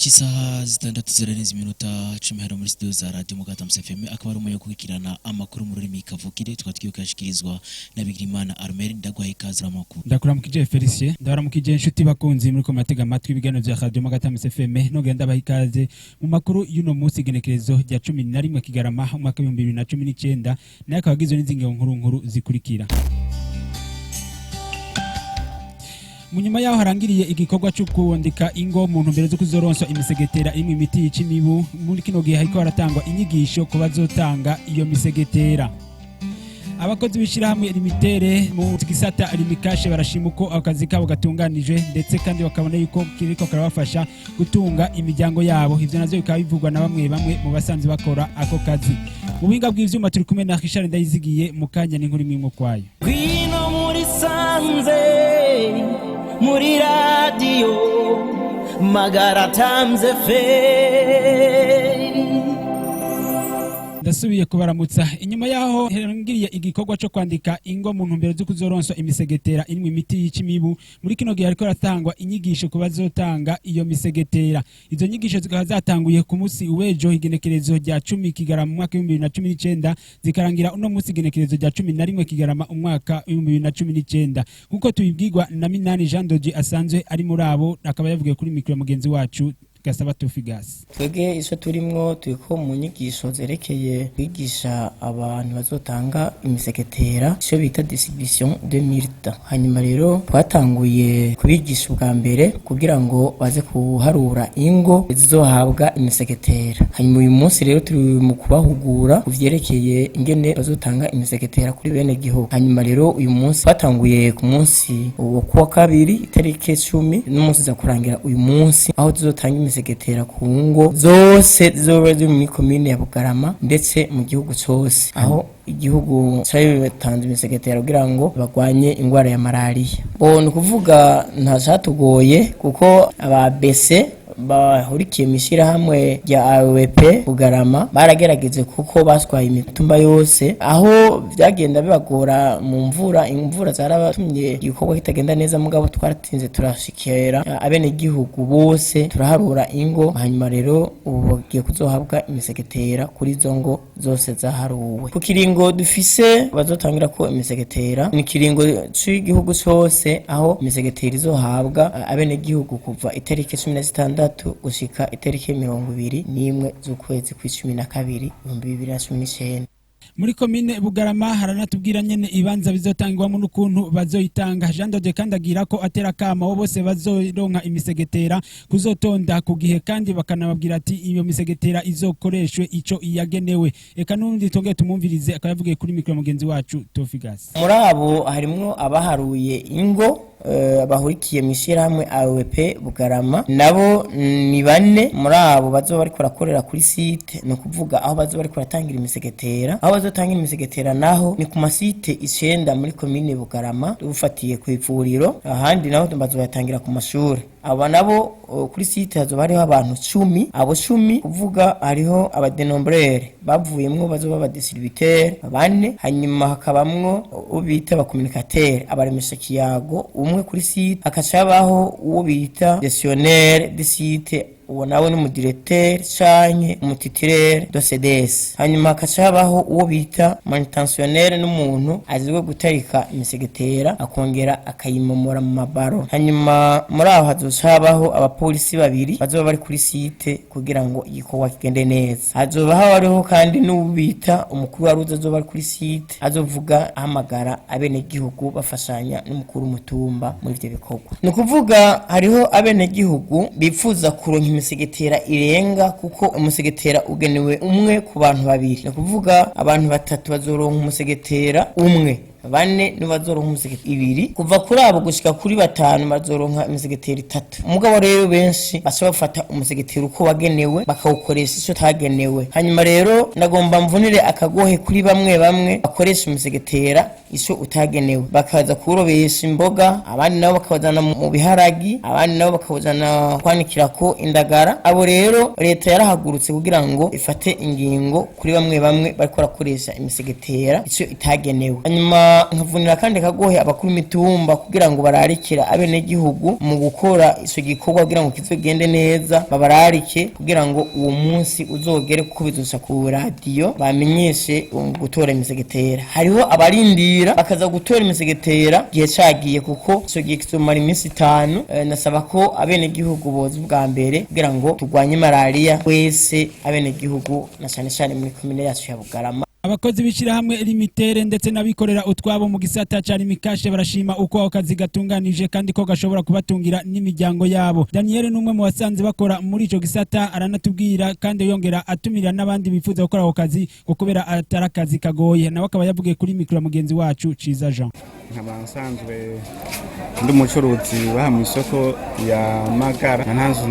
Cy'isaha 6:10 hano muri studio za Radio Mugatamusa FM, akaba ari umwanya wo gukurikirana amakuru mu rurimi kavukire, tukaba tugiye kuyashikirizwa na Bigirimana Armel. Ndaguhaye ikaze amakuru. Ndakuramukije Felicien, ndabaramukije inshuti bakunzi muri ko muratega amatwi ibiganiro vya Radio Mugatamusa FM, nongera ndabaha ikaze mu makuru y'uno munsi, igenekerezo rya 11 Kigarama umwaka w'2019, nayo akaba agizwe n'izi nkuru nkuru zikurikira. Mu nyuma yaho harangiriye igikorwa cyo kwandika ingo mu ntumbero zo kuzoronsa imisegetera imwe imiti yica imibu, muri kino gihe hariko haratangwa inyigisho ku bazotanga iyo misegetera. Abakozi b'ishyirahamwe Limitere mu gisata Limikashe barashima uko akazi kabo gatunganije, ndetse kandi bakabona yuko kiriko karabafasha gutunga imiryango yabo. Ivyo navyo bikaba bivugwa na bamwe bamwe mu basanzwe bakora ako kazi. Mu buhinga bw'ivyuma turi kumwe na Richard Ndayizigiye. Mu kanya n'inkuru imwe kwayo. Ngwino muri sanze muri radiyo Magara Times FM. Ndasubiye kubaramutsa. Inyuma yaho harangiriye igikorwa cyo kwandika ingo mu ntumbero zo kuzoronsa imisegetera irimwo imiti yica imibu, muri kino gihe hariko haratangwa inyigisho ku bazotanga iyo misegetera. Izo nyigisho zikaba zatanguye ku munsi w'ejo, igenekerezo rya 10 Kigarama umwaka w'2019, zikarangira uno munsi, igenekerezo rya 11 Kigarama umwaka w'2019, nk'uko tubibwirwa na Minani Jean Dodi asanzwe ari muri abo, akaba yavugiye kuri mikoro mugenzi wacu Gasaba Tufigasi. Twebwe icyo turimwo, turiko mu nyigisho zerekeye kwigisha abantu bazotanga imisegetera, icyo bita distribution de myrte. Hanyuma rero twatanguye kubigisha ubwa mbere kugira ngo baze kuharura ingo zizohabwa imisegetera. Hanyuma uyu munsi rero turi mu kubahugura ku vyerekeye ingene bazotanga imisegetera kuri bene gihugu. Hanyuma rero uyu munsi twatanguye ku munsi wo kuwa kabiri itariki 10, n'umunsi za kurangira uyu munsi, aho tuzotanga imisegetera ku ngo zose zizoba ziri muri komine ya Bugarama ndetse mu gihugu cose, aho igihugu cari batanze imisegetera kugira ngo bagwanye ingwara ya malariya. Bo ni ukuvuga nta catugoye, kuko aba BC bahurikiye mu ishyirahamwe rya AWP Bugarama baragerageje, kuko batwaye imitumba yose. Aho byagenda bibagora mu mvura, imvura zarabatumye igikorwa kitagenda neza, mugabo twaratinze turashikira abenegihugu bose, turaharura ingo. Hanyuma rero ubu bagiye kuzohabwa imisegetera kuri izo ngo zose zaharuwe. Ku kiringo dufise bazotangira ko imisegetera ni ikiringo c'igihugu cose, aho imisegetera izohabwa abenegihugu kuva itariki 16 gushika itariki 21 z'ukwezi kw'icumi na kabiri 2019. Muri komine Bugarama haranatubwira nyene ibanza bizotangwamo n'ukuntu bazoyitanga. Jean Dode kandi agira ko atera kama bo bose bazoronka imisegetera kuzotonda ku gihe, kandi bakanababwira ati iyo misegetera izokoreshwe ico iyagenewe. Eka n'undi tongeye tumwumvirize, akaba yavugiye kuri mikoro mugenzi wacu Tofigas. Muri abo harimwo abaharuye ingo bahurikiye mu ishyirahamwe AWP Bugarama, nabo ni bane. Muri abo bazoba bariko barakorera kuri site, ni ukuvuga aho bazoba bariko baratangira imisegetera. Aho bazotangira imisegetera naho ni ku masite 9 muri komine Bugarama, dufatiye ku ivuriro, ahandi naho bazobatangira ku mashuri. Aba nabo kuri site hazoba hariho abantu 10. Abo 10, kuvuga hariho abadenombrere bavuyemwo bazoba abadistributeur bane, hanyuma hakabamwo uwo bita abacommunicateur, abaremesha kiyago umwe kuri site, hakaca habaho uwo bita gestionnaire de site, uwo nawe ni umudirecteur canke umutitulaire de CDS, hanyuma hakaca habaho uwo bita manutentionnaire, n'umuntu azwiho gutarika imisegetera akongera akayimomora mu mabaro. Hanyuma muri aho hazoca habaho abapolisi babiri bazoba bari kuri site kugira ngo igikorwa kigende neza. Hazoba hariho kandi n'uwo bita umukuru wa ruza azoba ari kuri site, azovuga ahamagara abenegihugu bafashanya n'umukuru w'umutumba muri ivyo bikorwa. Ni ukuvuga hariho abenegihugu bifuza kuronka imisegetera irenga, kuko umusegetera ugenewe umwe ku bantu babiri. Ni ukuvuga abantu batatu bazoronka umusegetera umwe, bane nibo bazoronka umusegetera ibiri, kuva kuri abo gushika kuri batanu bazoronka imisegetera itatu. Umugabo rero benshi baca bafata umusegetera uko wagenewe, bakawukoresha ico utagenewe. Hanyuma rero nagomba mvunire akagohe kuri bamwe bamwe bakoresha umusegetera ico utagenewe, bakaza kuwurobesha imboga, abandi nabo bakawuzana mu biharagi, abandi nabo bakawuzana kwanikirako indagara. Abo rero leta yarahagurutse kugira ngo ifate ingingo kuri bamwe bamwe bariko barakoresha imisegetera ico itagenewe. Hanyuma Hanyuma nkavunira kandi kagohe abakuru imitumba kugira ngo bararikira abenegihugu mu gukora ico gikorwa kugira ngo kizogende neza, babararike kugira ngo uwo munsi uzogere, kuko bizoca ku radiyo bamenyeshe gutora imisegetera. Hariho abarindira bakaza gutora imisegetera gihe cagiye, kuko ico gihe kizomara iminsi 5. Nasaba ko abenegihugu boza ubwa mbere kugira ngo turwanye malariya wese abenegihugu, na cane cane muri komine yacu ya Bugarama. Abakozi b'ishyirahamwe limitere ndetse n'abikorera utwabo mu gisata ca Lumicash barashima uko ako kazi gatunganije kandi ko gashobora kubatungira n'imiryango yabo. Daniel ni umwe mu basanze bakora muri ico gisata, aranatubwira kandi yongera atumira n'abandi bifuza gukora ako kazi ngo kubera atari akazi kagoye. Nawe akaba yavugiye kuri mikoro ya mugenzi wacu Ciza Jean. Nkaba nsanzwe ndi umucuruzi waha mu isoko ya Magara,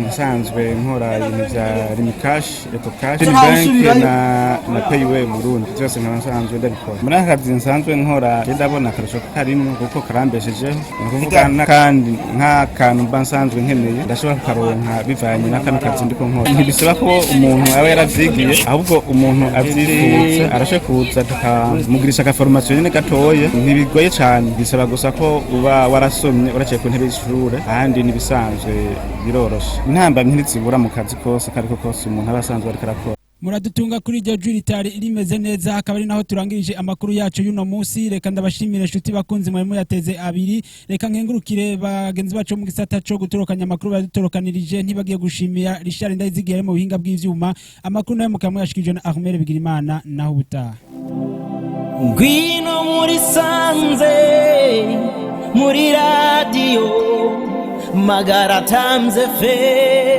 nsanzwe nkora ibintu bya Lumicash, Ecocash, bank na Payway Burundi, byose nkaba nsanzwe ndabikora. Muri aka kazi nsanzwe nkora, je ndabona akarusho karimwo kuko karambeshejeho, ni ukuvuga n'akandi nk'akantu mba nsanzwe nkeneye ndashobora kukaronka bivanye n'akano kazi ndiko nkora. Ntibisaba ko umuntu aba yaravyigiye, ahubwo umuntu avyifuza arashobora kuza tukamugirisha agaformation nyene gatoye, ntibigoye cane, bisaba gusa ko uba warasomye, uraciye ku ntebe y'ishure, ahandi n'ibisanzwe biroroshe. Intambamyi ntizibura mu kazi kose kariko kose umuntu aba asanzwe ariko arakora. Muradutunga kuri iryo jwi ritari rimeze neza, akaba ari naho turangirije amakuru yacu y'uno munsi. Reka ndabashimire inshuti bakunzi mwari muyateze abiri. Reka nkengurukire bagenzi bacu bo mu gisata co gutorokanya amakuru badutorokanirije, ntibagiye gushimira Richard Ndayizigiye ari mu buhinga bw'ivyuma. Amakuru nayo mukaba muyashikirijwe na Ahmed Bigirimana. Naho ubutaha. Ngwino muri sanze, muri radiyo Magara Times FM.